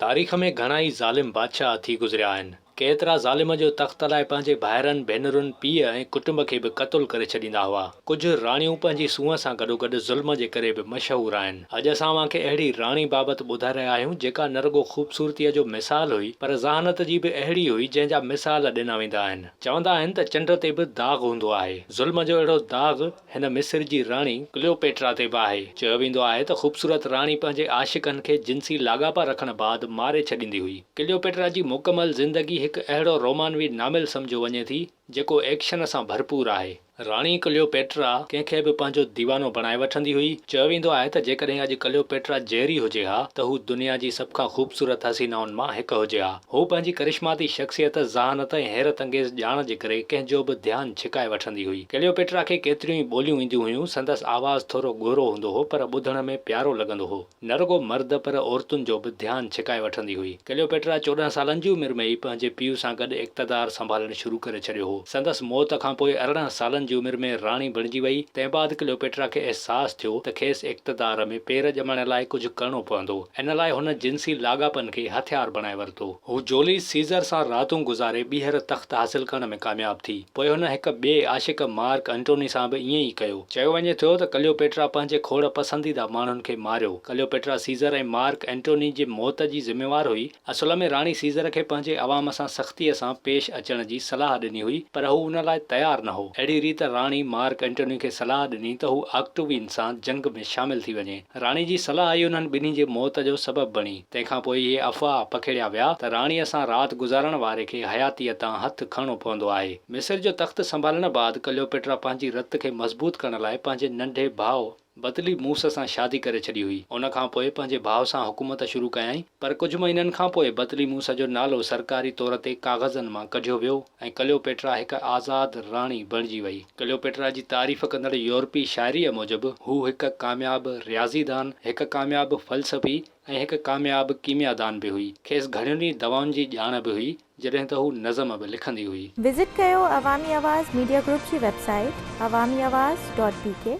تاريخ ۾ گهڻا ئي ظالم بادشاهه ٿي گذريا آهن. ڪي ايترا ظالم جو تخت لاء پنهنجي ڀائرن، ڀينرن، پيء ۽ ڪٽنب کي به قتل ڪري ڇڏيندا هئا. ڪجهه راڻيون پنهنجي سونهن سان گڏوگڏ ظلم جي ڪري به مشهور آهن. اڄ اسان اوهان کي اهڙي راڻي بابت ٻڌائي رهيا آهيون جيڪا نه رڳو خوبصورتيء جو مثال هئي پر ذهانت جي به اهڙي هئي جنهن جا مثال ڏنا ويندا آهن. چوندا آهن ته چنڊ تي به داغ هوندو آهي. ظلم جو اهڙو داغ هن مصر جي راڻي ڪليوپيٽرا تي به آهي. چيو ويندو آهي ته خوبصورت راڻي پنهنجي عاشقن کي جنسي لاڳاپا رکڻ بعد ماري ڇڏيندي هئي. ڪليوپيٽرا جي مڪمل زندگي هڪ اهڙو رومانوي ناول سمجهيو وڃي ٿي، جيڪو ايڪشن سان ڀرپور آهي. راڻي ڪليوپيٽرا ڪنهن کي به پنهنجو ديوانو بڻائي وٺندي هئي. چيو ويندو آهي ته جيڪڏهن اڄ ڪليوپيٽرا جيئري هجي ها ته هو دنيا جي سڀ کان خوبصورت حسينائن مان هڪ هجي ها. هوء پنهنجي ڪرشماتي شخصيت، ذهانت ۽ حيرت انگيز ڄاڻ جي ڪري ڪنهن جو به ڌيان ڇڪائي وٺندي هئي. ڪليوپيٽرا کي ڪيتريون ئي ٻوليون اينديون هيون. سندس آواز ٿورو ڳورو هوندو هو پر ٻڌڻ ۾ پيارو لڳندو هو. نه رڳو مرد پر عورتن جو به ڌيان ڇڪائي وٺندي هئي. ڪليوپيٽرا 14 سالن جي عمر ۾ ئي پنهنجي پيء سان گڏ اقتدار سنڀالڻ شروع ڪري ڇڏيو هو. سندس موت کان پوء 18 سالن جي عمر ۾ راڻي بڻجي وئي. تنهن بعد ڪليوپيٽرا کي احساس ٿيو ته کيس اقتدار ۾ پير ڄمائڻ لاء ڪجهه ڪرڻو پوندو. ان لاء هن جنسي لاڳاپن کي هٿيار بڻائي ورتو. هو جوليس سيزر سان راتون گذاري ٻيهر تخت حاصل ڪرڻ ۾ ڪامياب ٿي. پوء هن هڪ ٻئي عاشق مارڪ انٽوني سان به ائين ئي ڪيو. چيو وڃي ٿو ته ڪليوپيٽرا پنهنجي کوڙ پسنديده ماڻهن کي ماريو. ڪليوپيٽرا سيزر ۽ مارڪ انٽوني جي موت جي ذميوار هئي. اصل ۾ راڻي سيزر کي پنهنجي عوام سان سختيء سان پيش اچڻ جي صلاح ڏني هئي، پر هو ان لاء تيار نه هو. اهڙي ريت راڻي مارڪ انٽوني کي صلاح ڏني ته هو آڪٽوين سان جنگ ۾ شامل ٿي وڃي. راڻي جي صلاح ئي انهن ٻنهي جي موت جو سبب بڻي. تنهن کان پوء اهي افواهه پکيڙيا ويا ته راڻيء سان رات گذارڻ واري کي حياتيء تان هٿ کڻڻو پوندو آهي. مصر جو تخت سنڀالڻ بعد ڪليوپيٽرا پنهنجي رت کي مضبوط ڪرڻ لاء پنهنجي ننڍي ڀاء بطليموس سان شادي ڪري ڇڏي هئي. ان کان پوء پنهنجي ڀاء سان حڪومت شروع ڪيائين، پر ڪجهه مهينن کان پوء بطليموس جو نالو سرڪاري طور تي ڪاغذن مان ڪڍيو ويو ۽ ڪليوپيٽرا هڪ آزاد راڻي بڻجي وئي. ڪليوپيٽرا جي تعريف ڪندڙ يورپي شاعريء موجب هو هڪ ڪامياب رياضيدان، هڪ ڪامياب فلسفي ۽ هڪ ڪامياب ڪيميادان به هئي. کيس گهڻين ئي دوائن جي ڄاڻ به هئي، جڏهن ته هو نظم به لکندي هئي. وزٽ ڪيو عوامي آواز ميڊيا گروپ جي website Awami Awaz dot P K.